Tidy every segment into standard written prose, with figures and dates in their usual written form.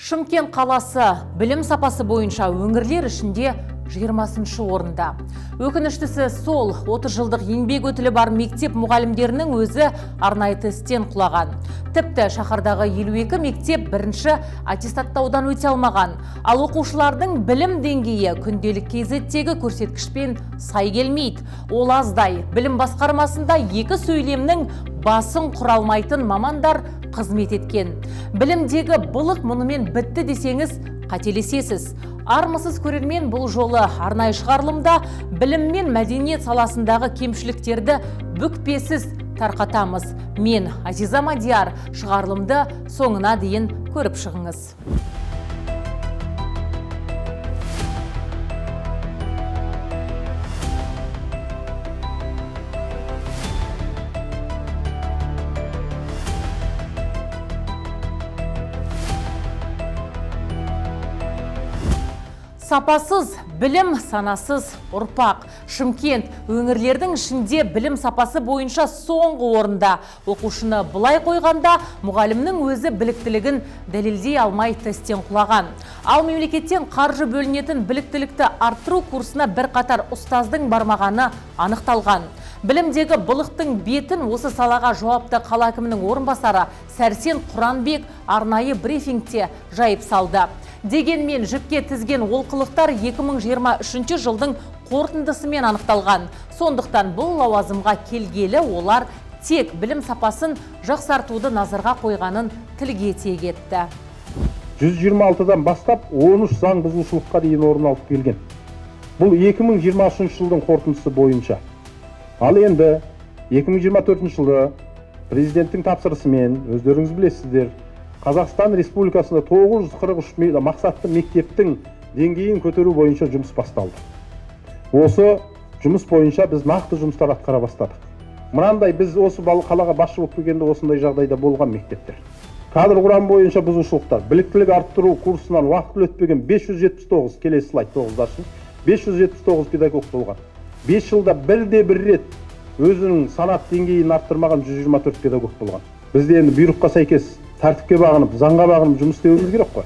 Шымкент қаласы білім сапасы бойынша өңірлер ішінде 20-шы орында. Өкініштісі сол, 30 жылдық еңбек өтілі бар мектеп мұғалімдерінің өзі арнайы тесттен құлаған. Тіпті шаһардағы 52 мектеп бірінші аттестаттаудан өте алмаған. Ал оқушылардың білім деңгейі күнделік KZ-тегі көрсеткішпен сай келмейді. Ол аздай, білім басқармасында екі сөйлемнің басын құра алмайтын мамандар қызмет еткен. Білімдегі былық мұнымен бітті десеңіз, қателесесіз. Армысыз көрермен, бұл жолы арнайы шығарылымда білім мен мәдениет саласындағы кемшіліктерді бүкпесіз тарқатамыз. Мен Азиза Мадияр, шығарылымды соңына дейін көріп шығыңыз. Сапасыз білім, санасыз ұрпақ. Шымкент өңірлердің ішінде білім сапасы бойынша соңғы орында. Оқушыны былай қойғанда, мұғалімнің өзі біліктілігін дәлелдей алмай тесттен құлаған. Ал мемлекеттен қаржы бөлінетін біліктілікті арттыру курсына бірқатар ұстаздың бармағаны анықталған. Білімдегі былықтың бетін осы салаға жауапты қала әкімінің орынбасары Сәрсен Құранбек арнайы брифингте жайып салды. Дегенмен жіпке тізген олқылықтар 2023 жылдың қорытындысымен анықталған. Сондықтан бұл лауазымға келгелі олар тек білім сапасын жақсартуды назарға қойғанын тілге тиек етті. 126-дан бастап 13 заң бұзушылыққа дейін орын алып келген. Бұл 2023 жылдың қорытындысы бойынша. Ал енді 2024 жылы президенттің тапсырысымен, өздеріңіз білесіздер, Қазақстан Республикасында 943 мақсатты мектептің деңгейін көтеру бойынша жұмыс басталды. Осы жұмыс бойынша біз нақты жұмыстар атқара бастадық. Мынандай біз осы қалаға басшы болып келгенде осындай жағдайда болған мектептер. Кадр құрамы бойынша бұзушылықтар, біліктілік арттыру курсынан уақытылы өтпеген 579, келесі слайд тоғыздашы, 579 педагог болған. 5 жылда бірде бір рет өзінің санат деңгейін арттырмаған 124 педагог болған. Бізде енді бұйрыққа сәйкес тәртіпке бағынып, заңға бағынып жұмыс істеуіміз керек қой.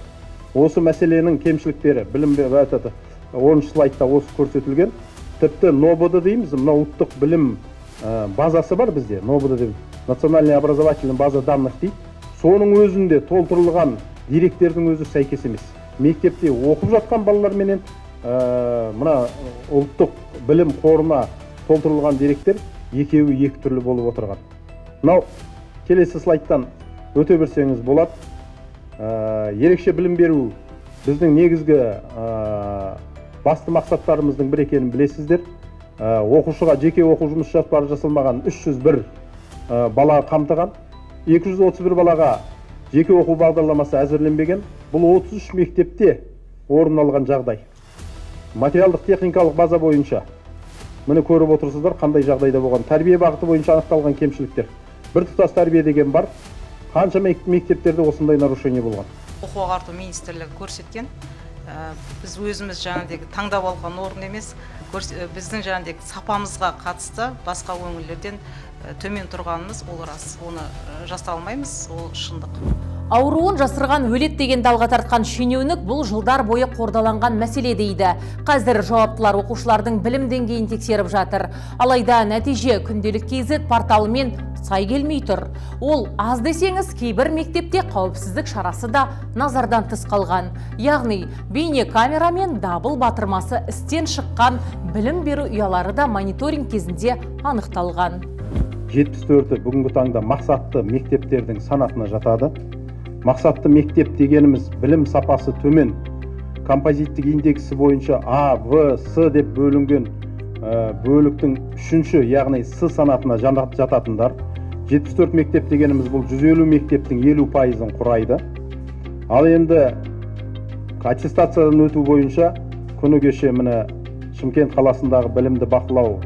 Осы мәселенің кемшіліктері білім айтады, 10 слайдта осы көрсетілген. Тіпті НОБД дейміз, мына ұлттық білім базасы бар бізде, НОБД деп, национальная образовательная база данных дейді. Соның өзінде толтырылған деректердің өзі сәйкес емес. Мектепте оқып жатқан балаларменен мына ұлттық білім қорына толтырылған деректер екеуі екі түрлі болып отырған. Мынау келесі слайдтан өте берсеңіз болады. Ерекше білім беру біздің негізгі басты мақсаттарымыздың бірі екенін білесіздер. Оқушыға жеке оқу жұмыс жоспары жасалмаған 301 бала қамтыған, 231 балаға жеке оқу бағдарламасы әзірленбеген. Бұл 33 мектепте орын алған жағдай. Материалдық техникалық база бойынша міне көріп отырсыздар қандай жағдайда болған. Тәрбие бағыты бойынша анықталған кемшіліктер. Біртұтас тәрбие деген бар. Қанша мектептерде осындай нарушение болған. Оқу ағарту министрлігі көрсеткен, біз өзіміз жаңағыдегі таңдап алған орын емес, біздің жаңағыдегі сапамызға қатысты басқа өңірлерден төмен тұрғанымыз ол рас, оны жасыра алмаймыз, ол шындық. Ауруын жасырған өледі деген далға тартқан шенеунік бұл жылдар бойы қордаланған мәселе дейді. Қазір жауаптылар оқушылардың білім деңгейін тексеріп жатыр. Алайда нәтиже күнделік KZ порталымен сай келмей тұр. Ол аз десеңіз, кейбір мектепте қауіпсіздік шарасы да назардан тыс қалған. Яғни бейне камера мен дабыл батырмасы істен шыққан білім беру ұялары да мониторинг кезінде анықталған. 74-і бүгінгі таңда мақсатты мектептердің санатына жатады. Мақсатты мектеп дегеніміз білім сапасы төмен, композиттік индексі бойынша А, В, С деп бөлінген бөліктің үшінші, яғни С санатына жататындар. 74 мектеп дегеніміз бұл 150 мектептің 50%-ын құрайды. Ал енді аттестациядан өту бойынша күні кеше міне Шымкент қаласындағы білімді бақылау,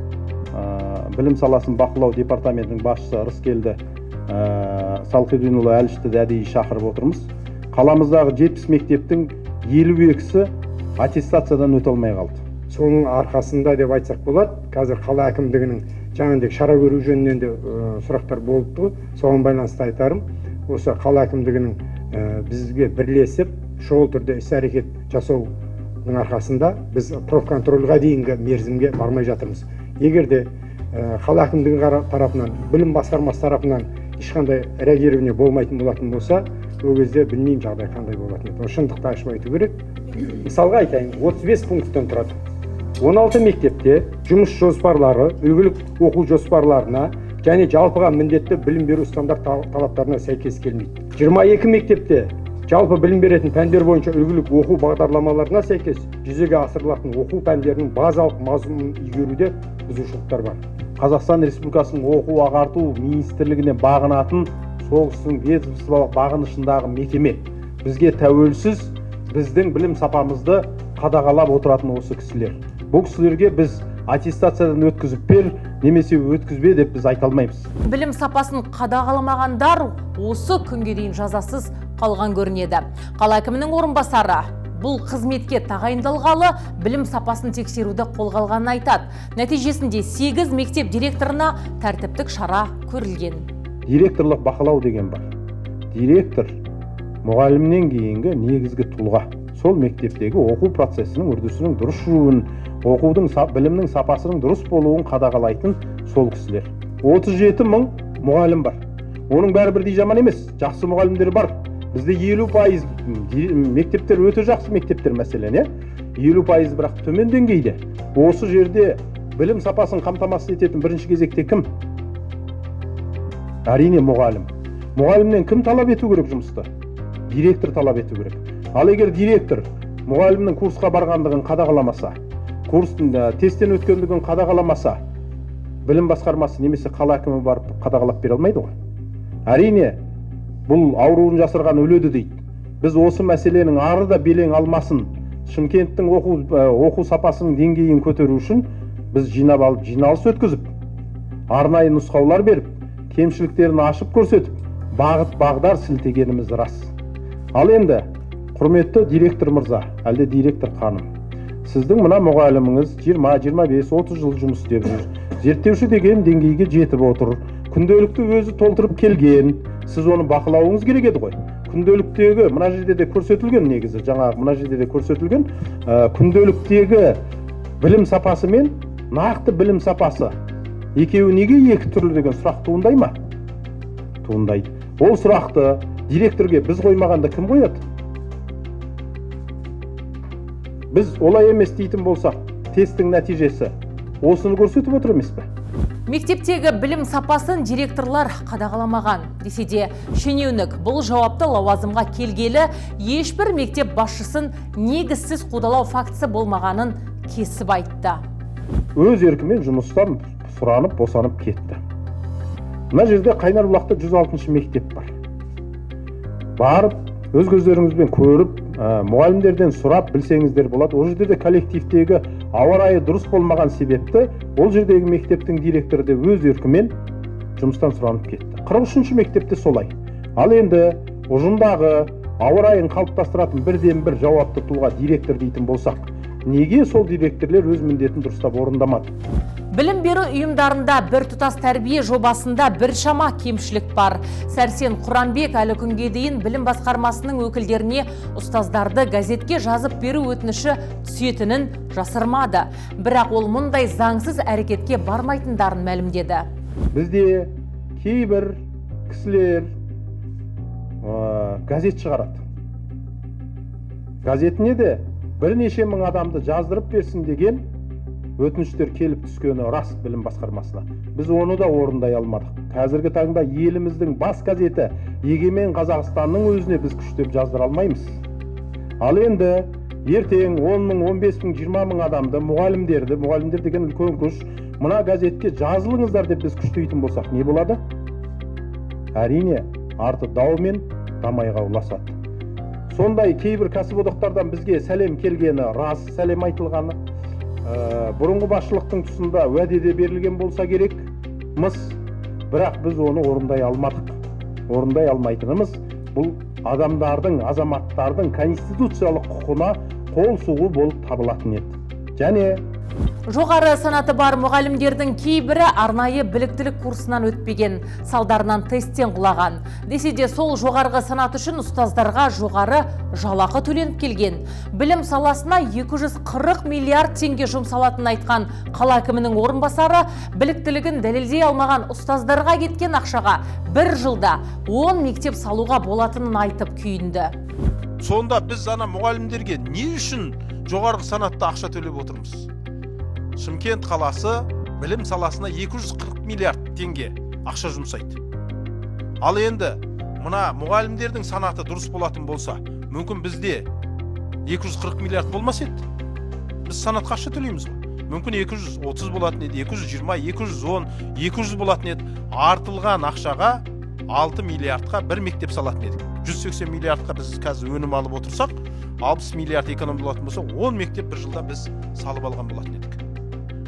білім саласын бақылау департаментінің басшысы Рыскелді Салқидинұлы Әлішті де әдейі шақырып отырмыз. Қаламыздағы 70 мектептің 52-сі аттестациядан өте алмай қалды. Соның арқасында деп айтсақ болады, қазір қала әкімдігінің жаңағыдай шара көру жөнінен де сұрақтар болыпты ғой. Соған байланысты айтарым, осы қала әкімдігінің бізге бірлесіп Шұғыл түрде іс әрекет жасаудың арқасында біз профконтрольға дейінгі мерзімге бармай жатырмыз. Егер де қала әкімдігі тарапынан, білім басқармасы тарапынан ешқандай реагирование болмайтын болатын болса, ол кезде білмеймін, жағдай қандай болатын еді. Шындықты ашып айту керек. Мысалға айтайын, 35 пункттен тұрады. 16 мектепте жұмыс жоспарлары үлгілік оқу жоспарларына және жалпыға міндетті білім беру стандарт талаптарына сәйкес келмейді. 22 мектепте жалпы білім беретін пәндер бойынша үлгілік оқу бағдарламаларына сәйкес жүзеге асырылатын оқу пәндерінің базалық мазмұнын игеруде бұзушылықтар бар. Қазақстан Республикасының оқу ағарту министрлігіне бағынатын, сол кісінің ведомстволық бағынышындағы мекеме. Бізге тәуелсіз, біздің білім сапамызды қадағалап отыратын осы кісілер. Бұл кісілерге біз аттестациядан өткізіп бер немесе өткізбе деп біз айта алмаймыз. Білім сапасын қадағаламағандар осы күнге дейін жазасыз қалған көрінеді. Қала әкімінің орынбасары бұл қызметке тағайындалғалы білім сапасын тексеруді қолға алғанын айтады. Нәтижесінде 8 мектеп директорына тәртіптік шара көрілген. Директорлық бақылау деген бар. Директор мұғалімнен кейінгі негізгі тұлға. Сол мектептегі оқу процесінің, үрдісінің дұрыс жүруін, оқудың, білімнің сапасының дұрыс болуын қадағалайтын сол кісілер. 37 мың мұғалім бар. Оның бәрі бірдей жаман емес, жақсы мұғалімдер бар. Бізде 50% мектептер өте жақсы мектептер, мәселен, иә? 50% бірақ төмен деңгейде. Осы жерде білім сапасын қамтамасыз ететін бірінші кезекте кім? Әрине, мұғалім. Мұғалімнен кім талап ету керек жұмысты? Директор талап ету керек. Ал егер директор мұғалімнің курсқа барғандығын қадағаламаса, курстың тесттен өткендігін қадағаламаса, білім басқармасы немесе қала әкімі барып қадағалап бере алмайды ғой. Әрине, бұл ауруын жасырған өледі дейді. Біз осы мәселенің ары да белең алмасын, Шымкенттің оқу сапасының деңгейін көтеру үшін біз жинап алып жиналыс өткізіп, арнайы нұсқаулар беріп, кемшіліктерін ашып көрсетіп, бағыт бағдар сілтегеніміз рас. Ал енді, құрметті директор мырза, әлде директор ханым, сіздің мына мұғаліміңіз 20, 25, 30 жыл жұмыс істеп жүр. Зерттеуші деген деңгейге жетіп отыр. Күнделікті өзі толтырып келген. Сіз оны бақылауыңыз керек еді ғой. Күнделіктегі, мына жерде де көрсетілген негізі, жаңағы мына жерде де көрсетілген, күнделіктегі білім сапасы мен нақты білім сапасы екеуі неге екі түрлі деген сұрақ туындай ма? Туындайды. Ол сұрақты директорге біз қоймағанда кім қояды? Біз олай емес дейтін болсақ, тесттің нәтижесі осыны көрсетіп отыр емес пе? Мектептегі білім сапасын директорлар қадағаламаған. Десе де, шенеунік бұл жауапты лауазымға келгелі ешбір мектеп басшысын негізсіз қудалау фактісі болмағанын кесіп айтты. Өз еркімен жұмыстан сұранып, босанып кетті. Мына жерде Қайнарбұлақта 106 мектеп бар. Барып, өз көздеріңізбен көріп, мұғалімдерден сұрап білсеңіздер болады. Ол жерде де коллективтегі ауа райы дұрыс болмаған себепті ол жердегі мектептің директоры де өз еркімен жұмыстан сұранып кетті. 43 мектепте солай. Ал енді ұжымдағы ауа райын қалыптастыратын бірден бір жауапты тұлға директор дейтін болсақ, неге сол директорлер өз міндетін дұрыстап орындамады? Білім беру ұйымдарында біртұтас тәрбие жобасында біршама кемшілік бар. Сәрсен Құранбек әлі күнге дейін білім басқармасының өкілдеріне ұстаздарды газетке жазып беру өтініші түсетінін жасырмады. Бірақ ол мұндай заңсыз әрекетке бармайтындарын мәлімдеді. Бізде кейбір кісілер газет шығарады. Газетіне де бірнеше мың адамды жаздырып берсін деген өтініштер келіп түскені рас білім басқармасына. Біз оны да орындай алмадық. Қазіргі таңда еліміздің бас газеті Егемен Қазақстанның өзіне біз күштеп жаздыра алмаймыз. Ал енді ертең 10 мың, 15 мың, 20 мың адамды, мұғалімдерді, мұғалімдер деген үлкен күш, мына газетке жазылыңыздар деп біз күштейтін болсақ, не болады? Әрине, арты дау мен дамайға ұласады. Сондай кейбір кәсіподақтардан бізге сәлем келгені рас, сәлем айтылғаны. Бұрынғы басшылықтың тұсында уәде де берілген болса керек, мыс, бірақ біз оны орындай алмадық. Орындай алмайтынымыз бұл адамдардың, азаматтардың конституциялық құқығына қол сұғу болып табылатын еді. Және Жоғары санаты бар мұғалімдердің кейбірі арнайы біліктілік курсынан өтпеген, салдарынан тесттен құлаған. Десе де, сол жоғарғы санат үшін ұстаздарға жоғары жалақы төленіп келген. Білім саласына 240 миллиард теңге жұмсалатынын айтқан қала әкімінің орынбасары біліктілігін дәлелдей алмаған ұстаздарға кеткен ақшаға бір жылда 10 мектеп салуға болатынын айтып күйінді. Сонда біз ана мұғалімдерге не үшін жоғарғы санатта ақша төлеп отырмыз? Шымкент қаласы білім саласына 240 миллиард теңге ақша жұмсайды. Ал енді мына мұғалімдердің санаты дұрыс болатын болса, мүмкін, бізде 240 миллиард болмас еді. Біз санатқа ақша төлейміз ғой. Мүмкін, 230 болатын еді, 220, 210, 200 болатын еді. Артылған ақшаға, 6 миллиардқа бір мектеп салатын едік. 180 миллиардқа біз қазір өнім алып отырсақ, 60 миллиард экономия болатын болса, 10 мектеп бір жылда біз салып алған болатын едік.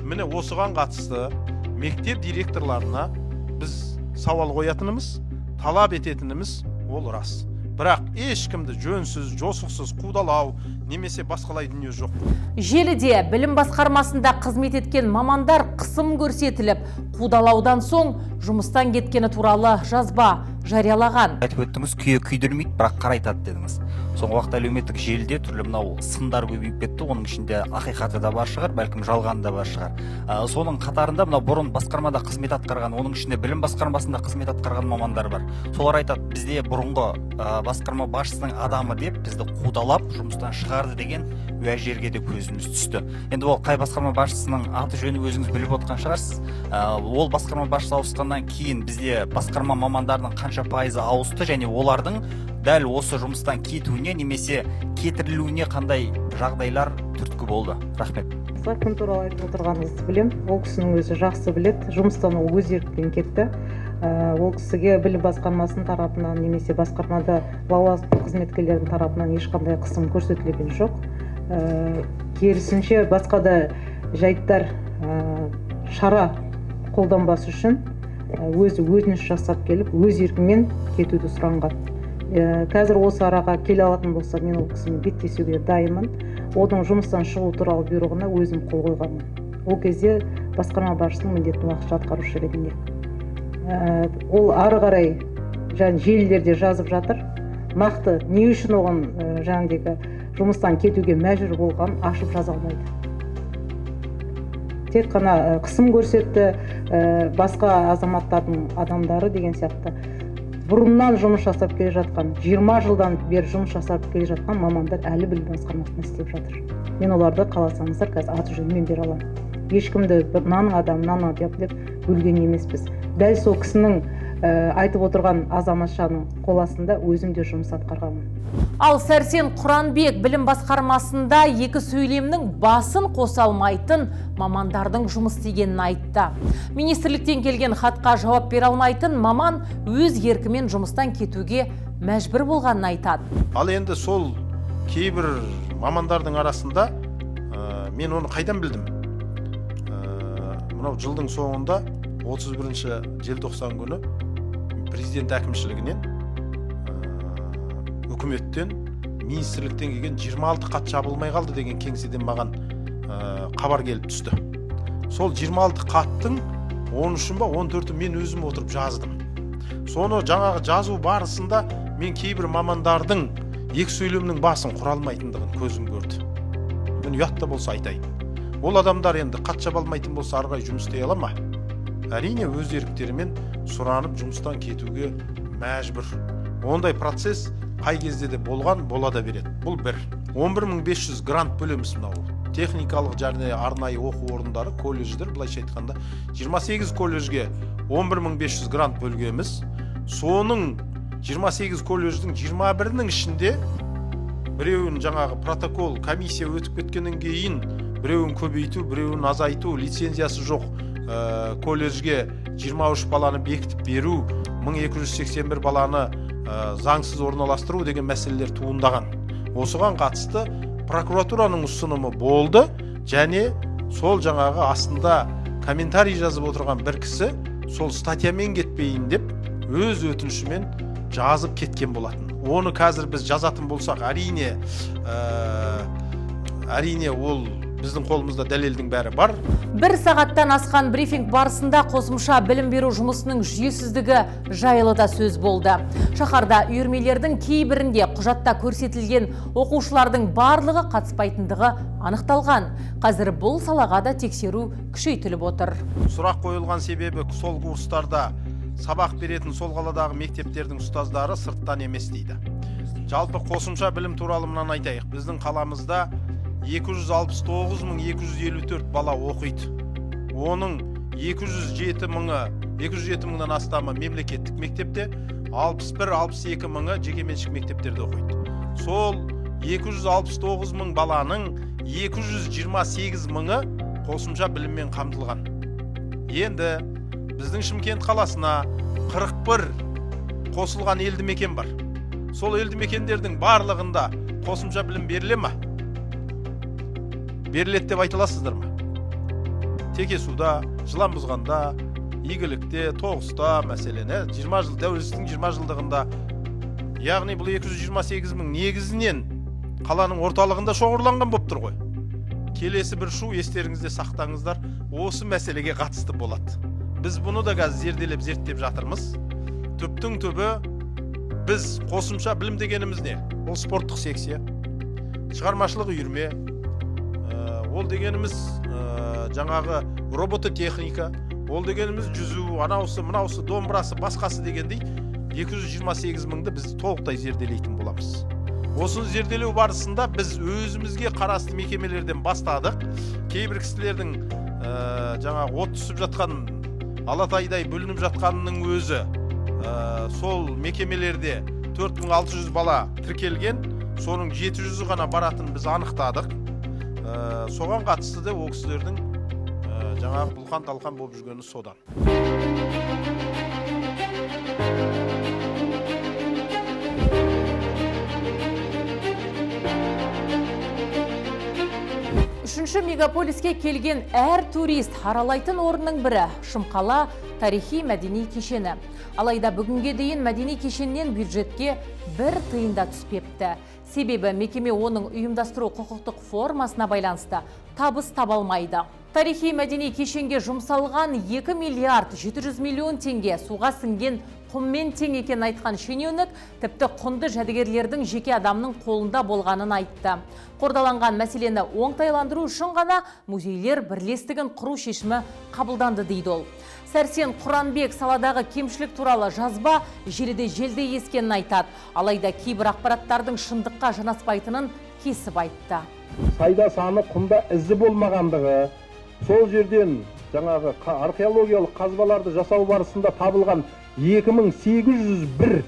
Міне, осыған қатысты мектеп директорларына біз сауал қоятынымыз, талап ететініміз ол рас. Бірақ ешкімді жөнсіз, жосықсыз қудалау немесе басқалай дүние жоқ. Желіде білім басқармасында қызмет еткен мамандар қысым көрсетіліп, қудалаудан соң жұмыстан кеткені туралы жазба жариялаған. Айтып өттіңіз, күйе күйдірмейді, бірақ қарайтады дедіңіз. Соңғы уақытта әлеуметтік желіде түрлі мынау сындар көбейіп кетті. Оның ішінде ақиқаты да бар шығар, бәлкім, жалғаны да бар шығар. Соның қатарында мынау бұрын басқармада қызмет атқарған, оның ішінде білім басқармасында қызмет атқарған мамандар бар. Солар айтады: бізде бұрынғы басқарма басшысының адамы деп бізді қудалап, жұмыстан шығарды деген уәждерге де көзіміз түсті. Енді ол қай басқарма басшысының аты жөні, өзіңіз біліп отқан шығарсыз. Ол басқарма басшысы ауысқаннан кейін бізде басқарма мамандарының қанша пайызы ауысты және олардың дәл осы жұмыстан кетуіне немесе кетірілуіне қандай жағдайлар түрткі болды? Рахмет. Кім туралы айтып отырғаныңызды білемін. Ол кісінің өзі жақсы біледі. Жұмыстан ол өз еркімен кетті. Ол кісіге білім басқармасының тарапынан немесе басқармада лауазымды қызметкерлердің тарапынан ешқандай қысым көрсетілген жоқ. Керісінше, басқа да жайттар, шара қолданбас үшін өзі өтініш жасап келіп, өз еркімен кетуді сұранған. Қазір осы араға келе алатын болса, мен ол кісімен беттесуге дайынмын. Оның жұмыстан шығу туралы бұйрығына өзім қол қойғанмын, ол кезде басқарма басшысының міндетін уақытша атқарушы ретінде. Ол ары қарай және желілерде жазып жатыр. Нақты не үшін оған жаңағыдегі жұмыстан кетуге мәжбүр болғанын ашып жаза алмайды. Тек қана қысым көрсетті, басқа азаматтардың адамдары деген сияқты. Бұрыннан жұмыс жасап келе жатқан, 20 жылдан бері жұмыс жасап келе жатқан мамандар әлі білім басқармасында істеп жатыр. Мен оларды, қаласаңыздар, қазір аты жөнімен бере аламын. Ешкімді бір мынаның адамы, мынаны деп бөлген емеспіз. Дәл сол кісінің, айтып отырған азаматшаның қол астында өзім де жұмыс атқарғанмын. Ал Сәрсен Құранбек білім басқармасында екі сөйлемнің басын қоса алмайтын мамандардың жұмыс істегенін айтты. Министрліктен келген хатқа жауап бере алмайтын маман өз еркімен жұмыстан кетуге мәжбүр болғанын айтады. Ал енді сол кейбір мамандардың арасында, мен оны қайдан білдім? Мынау жылдың соңында, 31 желтоқсан күні президент әкімшілігінен, үкіметтен, министрліктен келген 26 хат жабылмай қалды деген кеңседен маған хабар келіп түсті. Сол 26 хаттың 13-ін ба, 14-і мен өзім отырып жаздым. Соны жаңағы жазу барысында мен кейбір мамандардың екі сөйлемнің басын құра алмайтындығын көзім көрді. Мен ұят та болса айтайын, ол адамдар енді хат жаба алмайтын болса, ары қарай жұмыс істей ала ма? Әрине, өз еріктерімен сұранып жұмыстан кетуге мәжбүр. Ондай процесс қай кезде де болған, бола да береді. Бұл бір. 11 500 грант бөлеміз. Мынау техникалық және арнайы оқу орындары, колледждер, былайша айтқанда, 28 колледжге 11 500 грант бөлгенбіз. Соның 28 колледждің 21-нің ішінде біреуін жаңағы протокол, комиссия өтіп кеткеннен кейін біреуін көбейту, біреуін азайту, лицензиясы жоқ колледжге 23 баланы бекітіп беру, 1281 баланы заңсыз орналастыру деген мәселелер туындаған. Осыған қатысты прокуратураның ұсынымы болды және сол жаңағы астында комментарий жазып отырған бір кісі сол статьямен кетпейін деп өз өтінішімен жазып кеткен болатын. Оны қазір біз жазатын болсақ, әрине, әрине, ол біздің Біздің қолымызда дәлелдің бәрі бар. Бір сағаттан асқан брифинг барысында қосымша білім беру жұмысының жүйесіздігі жайлы да сөз болды. Шаһарда үйірмелердің кейбірінде құжатта көрсетілген оқушылардың барлығы қатыспайтындығы анықталған. Қазір бұл салаға да тексеру күшейтіліп отыр. Сұрақ қойылған себебі, сол курстарда сабақ беретін сол қаладағы мектептердің ұстаздары сырттан емес дейді. Жалпы қосымша білім туралы мынаны айтайық. Біздің қаламызда 269 254 бала оқиды. Оның 207 мыңы, 207 мыңнан астамы мемлекеттік мектепте, 61-62 мыңы жекеменшік мектептерде оқиды. Сол 269 мың баланың 228 мыңы қосымша біліммен қамтылған. Енді біздің Шымкент қаласына 41 қосылған елді мекен бар. Сол елді мекендердің барлығында қосымша білім беріле ма? Беріледі деп айта аласыздар ма? Текесуда, Жыланбұзғанда, Игілікте, Тоғыста, мәселен, 20 жыл, тәуелсіздіктің 20 жылдығында, яғни бұл 228 мың негізінен қаланың орталығында шоғырланған болып тұр ғой. Келесі бір шу, естеріңізде сақтаңыздар, осы мәселеге қатысты болады. Біз бұны да қазір зерделеп, зерттеп жатырмыз. Түптің түбі, біз қосымша білім дегеніміз не? Ол спорттық секция, шығармашылық үйірме, ол дегеніміз жаңағы робототехника, ол дегеніміз жүзу, анаусы, мынаусы, домбырасы, басқасы дегендей, 228 мыңды біз толықтай зерделейтін боламыз. Осыны зерделеу барысында біз өзімізге қарасты мекемелерден бастадық. Кейбір кісілердің жаңағы от түсіп жатқан, алатайдай бүлініп жатқанының өзі, сол мекемелерде 4600 бала тіркелген, соның 700 ғана баратынын біз анықтадық. Соған қатысты да ол кісілердің жаңағы бұлқан талқан болып жүргені содан. Үшінші мегаполиске келген әр турист аралайтын орынның бірі – Шымқала тарихи мәдени кешені. Алайда бүгінге дейін мәдени кешеннен бюджетке бір тиын да түспепті. Себебі мекеме оның ұйымдастыру құқықтық формасына байланысты табыс таба алмайды. Тарихи мәдени кешенге жұмсалған 2 миллиард 700 миллион теңге суға сіңген құммен тең екенін айтқан шенеунік тіпті құнды жәдігерлердің жеке адамның қолында болғанын айтты. Қордаланған мәселені оңтайландыру үшін ғана музейлер бірлестігін құру шешімі қабылданды дейді ол. Сәрсен Құранбек саладағы кемшілік туралы жазба желіде желдей ескенін айтады. Алайда кейбір ақпараттардың шындыққа жанаспайтынын кесіп айтты. Сайда саны, құмда ізі болмағандығы, сол жерден жаңағы археологиялық қазбаларды жасау барысында табылған 2801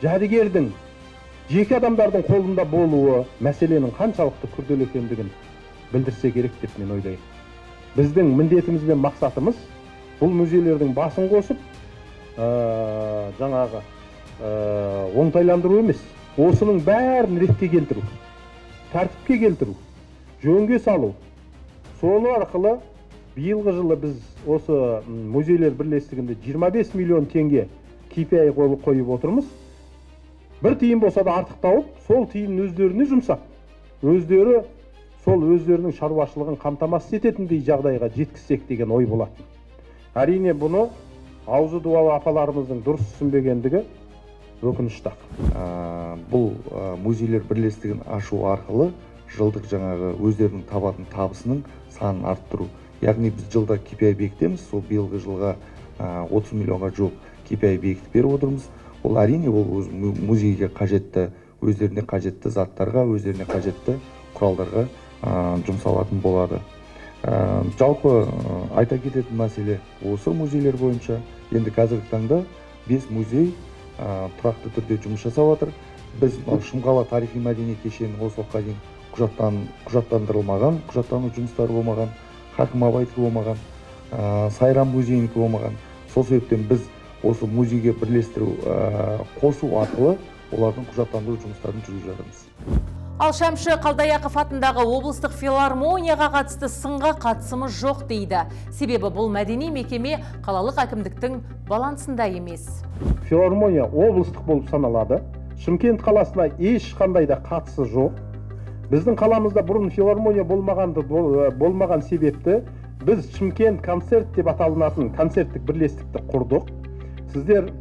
жәдігердің жеке адамдардың қолында болуы мәселенің қаншалықты күрделі екендігін білдірсе керек деп мен ойлаймын. Біздің міндетіміз бен мақсатымыз – бұл музейлердің басын қосып, жаңағы оңтайландыру емес, осының бәрін ретке келтіру, тәртіпке келтіру, жөнге салу. Соны арқылы биылғы жылы біз осы музейлер бірлестігінде 25 миллион теңге KPI қойып отырмыз. Бір тиын болса да артық тауып, сол тиынын өздеріне жұмсап, өздері сол өздерінің шаруашылығын қамтамасыз ететіндей жағдайға жеткізсек деген ой болатын. Әрине, бұны аузы дуалы апаларымыздың дұрыс түсінбегендігі өкінішті ақ. Бұл музейлер бірлестігін ашу арқылы жылдық жаңағы өздерінің табатын табысының санын арттыру. Яғни біз жылда KPI бекітеміз, сол биылғы жылға 30 миллионға жуық KPI бекітіп беріп отырмыз. Ол, әрине, ол өз музейге қажетті, өздеріне қажетті заттарға, өздеріне қажетті құралдарға жұмсалатын болады. Жалпы айта кететін мәселе осы музейлер бойынша. Енді қазіргі таңда 5 музей тұрақты түрде жұмыс жасап жатыр. Біз мынау Шымқала тарихи мәдени кешенінің осы уақытқа дейін құжаттандырылмаған, құжаттану жұмыстары болмаған, Хакім Абайдікі болмаған, Сайрам музейінікі болмаған. Сол себептен біз осы музейге бірлестіру, қосу арқылы олардың құжаттандыру жұмыстарын жүргізіп жатырмыз. Ал Шәмші Қалдаяқов атындағы облыстық филармонияға қатысты сынға қатысымыз жоқ дейді. Себебі бұл мәдени мекеме қалалық әкімдіктің балансында емес. Филармония облыстық болып саналады. Шымкент қаласына ешқандай да қатысы жоқ. Біздің қаламызда бұрын филармония болмаған себепті біз Шымкент концерт деп аталынатын концерттік бірлестікті құрдық. Сіздер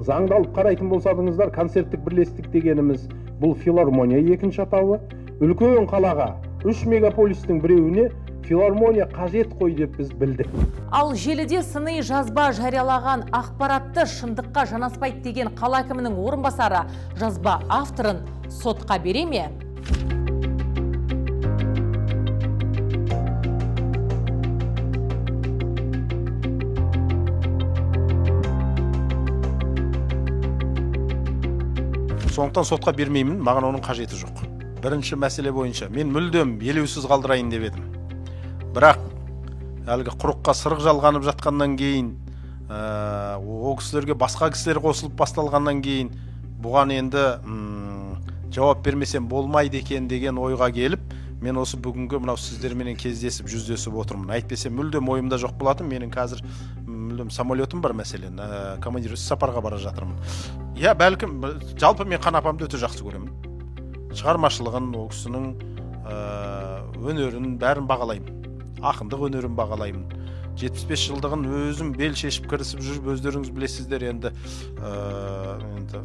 заңды алып қарайтын болсаңыздар, концерттік бірлестік дегеніміз бұл филармония екінші атауы. Үлкен қалаға, 3 мегаполистің біреуіне филармония қажет қой деп біз білдік. Ал желіде сыни жазба жариялаған ақпаратты шындыққа жанаспайды деген қала әкімінің орынбасары жазба авторын сотқа бере ме? Сондықтан сотқа бермеймін, маған оның қажеті жоқ. Бірінші мәселе бойынша мен мүлдем елеусіз қалдырайын деп едім. Бірақ әлгі құрыққа сырық жалғанып жатқаннан кейін, ол кісілерге басқа кісілер қосылып басталғаннан кейін бұған енді жауап бермесем болмайды екен деген ойға келіп, мен осы бүгінгі мынау сіздерменен кездесіп, жүздесіп отырмын. Әйтпесе мүлдем ойымда жоқ болатын. Менің қазір мүлдем самолетім бар, мәселен, командир іс-сапарға бара жатырмын. Иә, бәлкім, жалпы мен Қан апамды өте жақсы көремін. Шығармашылығын, ол кісінің өнерін бәрін бағалаймын. Ақындық өнерін бағалаймын. 75 жылдығын өзім бел шешіп кірісіп жүріп, өздеріңіз білесіздер енді, енді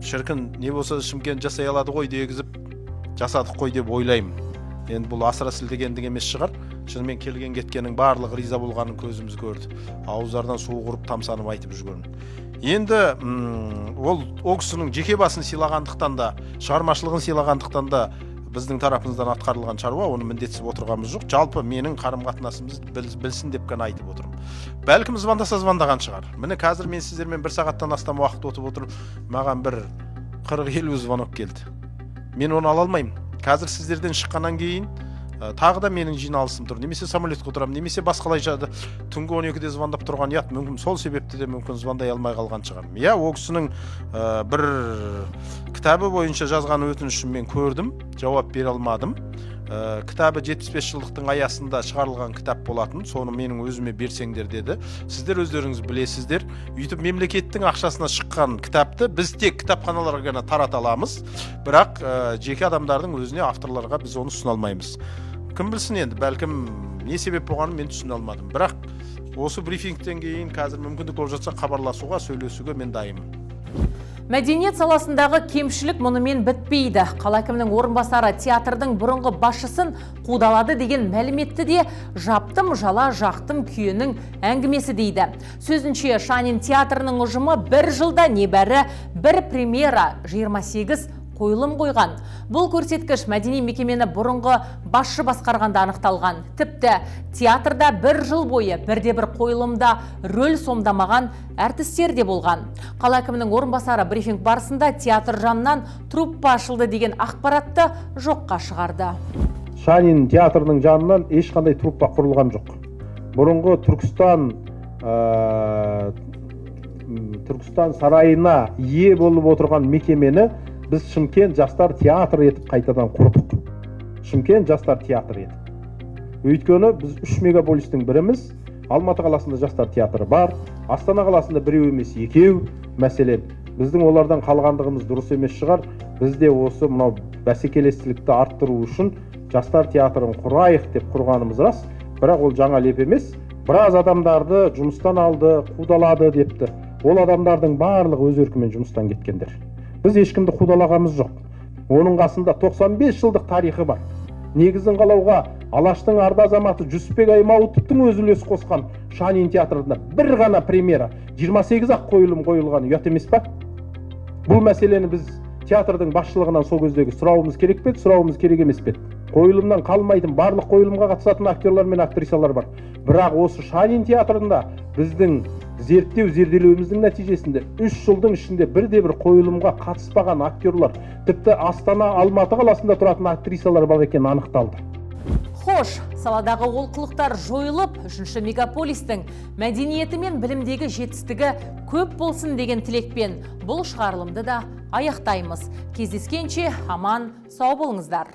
шіркін не болса Шымкент жасай алады ғой дегізіп жасадық қой деп ойлаймын. Енді бұл асыра сілтегендік емес шығар. Шынымен келген кеткеннің барлығы риза болғанын көзіміз көрді. Ауыздарынан су құрып тамсанып айтып жүрген. Енді ол кісінің жеке басын сыйлағандықтан да, шығармашылығын сыйлағандықтан да біздің тарапымыздан атқарылған шаруа, оны міндетсіп отырғанымыз жоқ. Жалпы менің қарым-қатынасымыз білсін деп қана айтып отырмын. Бәлкім звондаса звондаған шығар. Міне қазір мен сіздермен бір сағаттан астам уақыт отырып отырып, маған бір 40-50 звонок келді. Мен оны ала алмаймын. Қазір сіздерден шыққаннан кейін тағы да менің жиналысым тұр. Немесе самолетке отырамын, немесе басқалай жады. Түнгі 12-де звондап тұрған ұят, мүмкін сол себепті де мүмкін звондай алмай қалған шығармын. Иә, ол кісінің бір кітабы бойынша жазған өтінішін мен көрдім, жауап бере алмадым. Кітабы 75 жылдықтың аясында шығарылған кітап болатын, соны менің өзіме берсеңдер деді. Сіздер өздеріңіз білесіздер, өйтіп мемлекеттің ақшасына шыққан кітапты біз тек кітапханаларға ғана тарата аламыз, бірақ жеке адамдардың өзіне, авторларға біз оны ұсына алмаймыз. Кім білсін енді, бәлкім не себеп болғанын мен түсіне алмадым. Бірақ осы брифингтен кейін қазір мүмкіндік болып жатса хабарласуға, сөйлесуге мен дайынмын. Мәдениет саласындағы кемшілік мұнымен бітпейді. Қала әкімінің орынбасары театрдың бұрынғы басшысын қудалады деген мәліметті де жаптым, жала жақтым күйенің әңгімесі дейді. Сөзінше, Шанин театрының ұжымы бір жылда небәрі бір премьера 28 қойылым қойған. Бұл көрсеткіш мәдени мекемені бұрынғы басшы басқарғанда анықталған. Тіпті театрда бір жыл бойы бірде-бір қойылымда рөл сомдамаған әртістер де болған. Қала әкімінің орынбасары брифинг барысында театр жанынан труппа ашылды деген ақпаратты жоққа шығарды. Шанин театрының жанынан ешқандай труппа құрылған жоқ. Бұрынғы Түркістан сарайына ие болып отырған мекемені біз Шымкент жастар театры етіп қайтадан құрдық. Шымкент жастар театры етіп. Өйткені біз 3 мегаполистің біріміз. Алматы қаласында жастар театры бар, Астана қаласында біреу емес екеу. Мәселен, біздің олардан қалғандығымыз дұрыс емес шығар. Біз де осы мынау бәсекелестікті арттыру үшін жастар театрын құрайық деп құрғанымыз рас, бірақ ол жаңа леп емес. Біраз адамдарды жұмыстан алды, қудалады депті. Ол адамдардың барлығы өз еркімен жұмыстан кеткендер. Біз ешкімді қудалағанымыз жоқ. Оның қасында 95 жылдық тарихы бар. Негізін қалауға Алаштың арда азаматы Жүсіпбек Аймауытовтың өзі үлес қосқан Шанин театрында бір ғана премьера, 28 ақ қойылым қойылған ұят емес па? Бұл мәселені біз театрдың басшылығынан сол кездегі сұрауымыз керек пе еді, сұрауымыз керек емес пе еді? Қойылымнан қалмайтын, барлық қойылымға қатысатын актерлар мен актрисалар бар. Бірақ осы Шанин театрында біздің зерттеу зерделеуіміздің нәтижесінде 3 жылдың ішінде бірде-бір қойылымға қатыспаған актерлар, тіпті Астана, Алматы қаласында тұратын актрисалар бар екені анықталды. Хош, саладағы олқылықтар жойылып, 3-ші мегаполистің мәдениеті мен білімдегі жетістігі көп болсын деген тілекпен бұл шығарылымды да аяқтаймыз. Кездескенше аман сау болыңыздар.